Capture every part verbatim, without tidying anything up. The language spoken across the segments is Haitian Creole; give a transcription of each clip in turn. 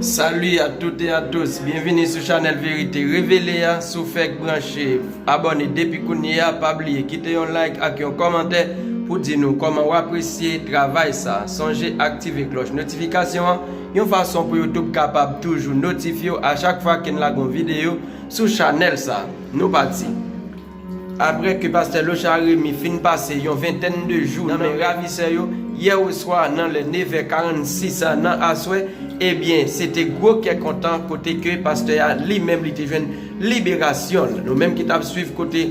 Salut à toutes et à tous, byenvini sou chanèl Verite Revele a. Si w fèk branche, abòne depi kounye a, pa bliye kite yon like ak yon kòmantè pou di nou kòman w apresye travay sa. Sonje aktive klòch notifikasyon an, yon fason pou YouTube kapab toujou notifye w a chak fwa ke n lage yon videyo sou chanèl sa. Nou pati. Apre ke pastè Lochard Remy fin pase yon ventèn de jou nan men ravisè yo, yè oswa nan lè nevè karannsis nan aswè, ebyen, se te gwo kè kontan kote ke pastè a li menm li te jwenn liberasyon l. Nou menm ki t ap swiv kote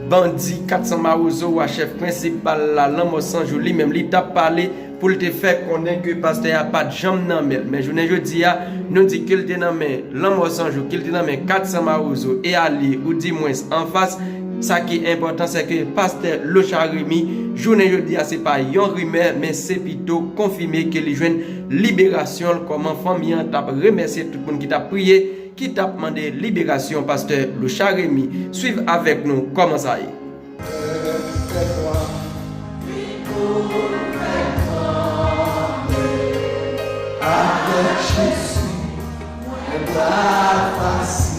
bandi kat san Mawozo a chèf prensipal la, Lanmò San Jou, li menm li t ap pale pou l te fè konnen ke pastè a pa t janm nan men l. Men jounen jodi a, nou di ke l te nan men Lanmò San Jou, ke l te nan men kat san Mawozo e alye, oudimwens anfas. Sa ki enpòtan, se ke pastè Lochard Remy, jounen jodi a, se pa yon rimè, men se pito konfime ke li jwenn liberasyon l, kòman fanmi an t ap remèsye tout moun ki t ap priye, ki t ap mande liberasyon pastè Lochard Remy. Swiv avèk nou kòman sa ye. Avèk Jezi, mwen pa fasil.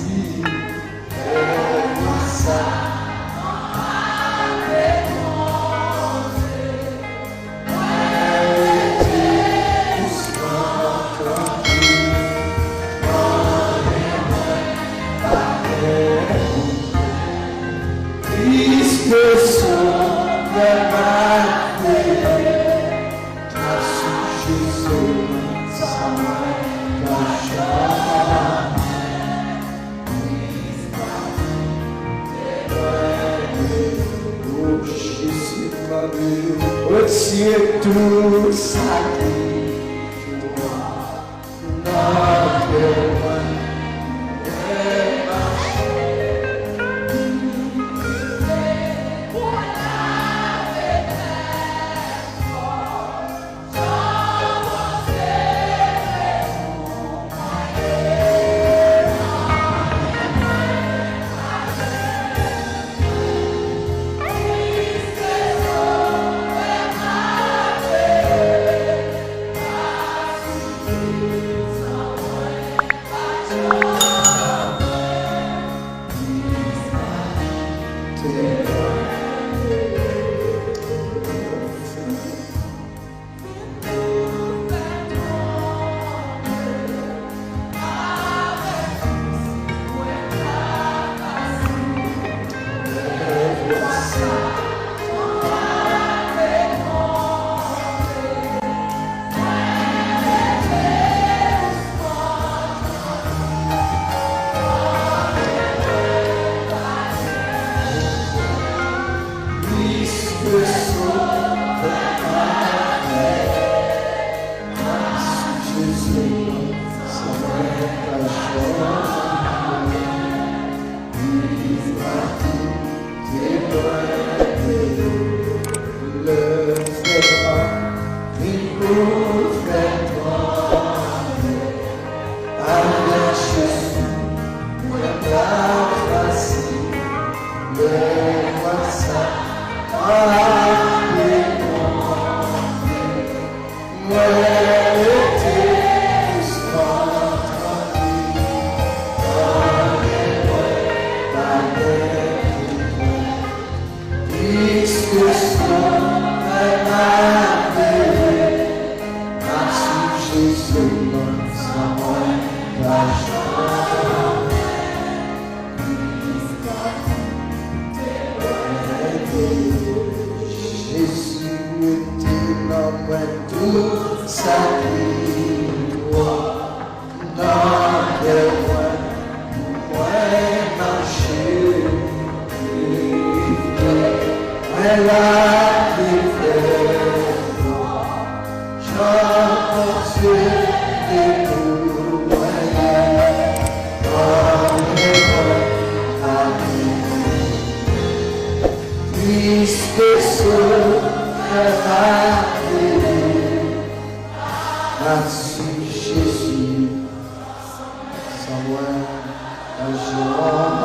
Retire tout sa ki Jezi mete nan mwen tout sa ki dwa. Nan kè mwen, mwen mache. Mwen la ki fè jan Bondye te pou mwen. Mwen, mwen, mwen, Piske Sovè m ap viv, m ap swiv Jezi, san mwen pa janm